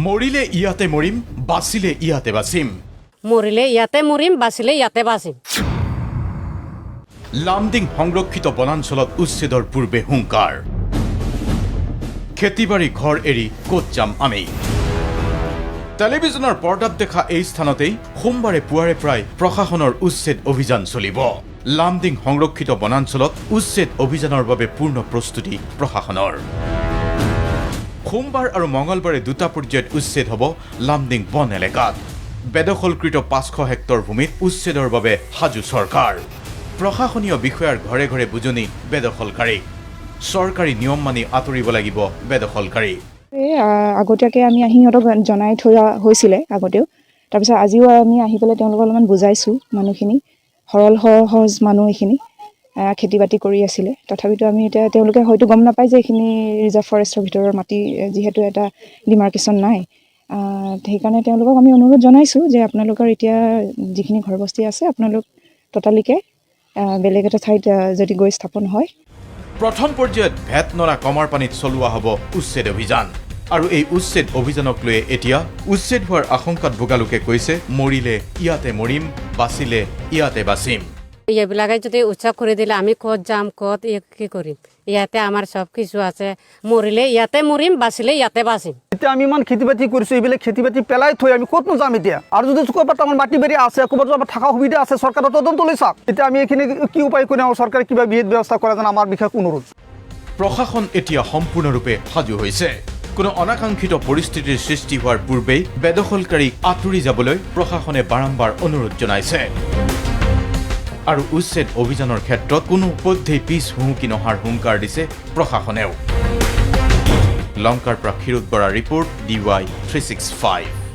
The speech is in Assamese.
মৰিলে ইয়াতে মৰিম, বাচিলে ইয়াতে বাচিম। মৰিলে ইয়াতে মৰিম, বাচিলে ইয়াতে বাচিম। লামডিং সংৰক্ষিত বনাঞ্চলত উচ্ছেদৰ পূৰ্বে হুংকাৰ। খেতিবাৰী, ঘৰ এৰি ক'ত যাম আমি? টেলিভিছনৰ পৰ্দাত দেখা এই স্থানতেই সোমবাৰে পুৱাৰে পৰাই প্ৰশাসনৰ উচ্ছেদ অভিযান চলিব। লামডিং সংৰক্ষিত বনাঞ্চলত উচ্ছেদ অভিযানৰ বাবে পূৰ্ণ প্ৰস্তুতি প্ৰশাসনৰ। সোমবাৰ আৰু মঙলবাৰে দুটা পৰ্যায়ত উচ্ছেদ হ'ব লামডিং বন এলেকাত। বেদখলকৃত 500 হেক্টৰ ভূমিত উচ্ছেদৰ বাবে সাজু চৰকাৰ। প্ৰশাসনীয় বিষয়াৰ ঘৰে ঘৰে বুজনি বেদখলকাৰীক। চৰকাৰী নিয়ম মানি আঁতৰিব লাগিব বেদখলকাৰী। এই আগতীয়াকৈ আমি আহি সিহঁতক জনাই থোৱা হৈছিলে আগতেও। তাৰপিছত আজিও আমি আহি পেলাই তেওঁলোকক অলপমান বুজাইছোঁ। মানুহখিনি সৰল সহজ মানুহ, এইখিনি খেতি বাতি কৰি আছিলে। তথাপিতো আমি এতিয়া তেওঁলোকে হয়তো গম নাপায় যে এইখিনি ৰিজাৰ্ভ ফৰেষ্টৰ ভিতৰৰ মাটি, যিহেতু এটা ডিমাৰ্কেশ্যন নাই। সেইকাৰণে তেওঁলোকক আমি অনুৰোধ জনাইছোঁ যে আপোনালোকৰ এতিয়া যিখিনি ঘৰ বস্তি আছে, আপোনালোক ততালিকে বেলেগ এটা ঠাইত যদি গৈ স্থাপন হয়। প্ৰথম পৰ্যায়ত ভেটনলা কমাৰপানীত চলোৱা হ'ব উচ্ছেদ অভিযান। আৰু এই উচ্ছেদ অভিযানক লৈয়ে এতিয়া উচ্ছেদ হোৱাৰ আশংকাত ভোগা লোকে কৈছে, মৰিলে ইয়াতে মৰিম, বাচিলে ইয়াতে বাচিম। এইবিলাকে যদি উচ্ছেদ কৰি দিলে আমি ক'ত যাম, ক'ত কি কৰিম? ইয়াতে আমাৰ চব কিছু আছে। মৰিলে ইয়াতে মৰিম, বাচিলে ইয়াতে বাচিম। এতিয়া আমি ইমান খেতি বাতি কৰিছোঁ, এইবিলাক খেতি বাতি পেলাই থৈ আমি ক'তনো যাম এতিয়া? আৰু যদি ক'ৰবাত আমাৰ মাটি বাৰী আছে, ক'ৰবাত আমাৰ থকা সুবিধা আছে, চৰকাৰৰ তদন্ত লৈ চাওক। এতিয়া আমি এইখিনি কি উপায় কৰিম? আৰু চৰকাৰে কিবা বিহিত ব্যৱস্থা কৰা যেন আমাৰ বিশেষ অনুৰোধ। প্ৰশাসন এতিয়া সম্পূৰ্ণৰূপে সাজু হৈছে। কোনো অনাকাংক্ষিত পৰিস্থিতিৰ সৃষ্টি হোৱাৰ পূৰ্বেই বেদখলকাৰীক আঁতৰি যাবলৈ প্ৰশাসনে বাৰম্বাৰ অনুৰোধ জনাইছে আৰু উচ্ছেদ অভিযানৰ ক্ষেত্ৰত কোনো পধ্যেই পিছ হুহুকি নহাৰ হুংকাৰ দিছে প্ৰশাসনেও। লংকাৰ পৰা ক্ষীৰোদ বৰা report, DY 365।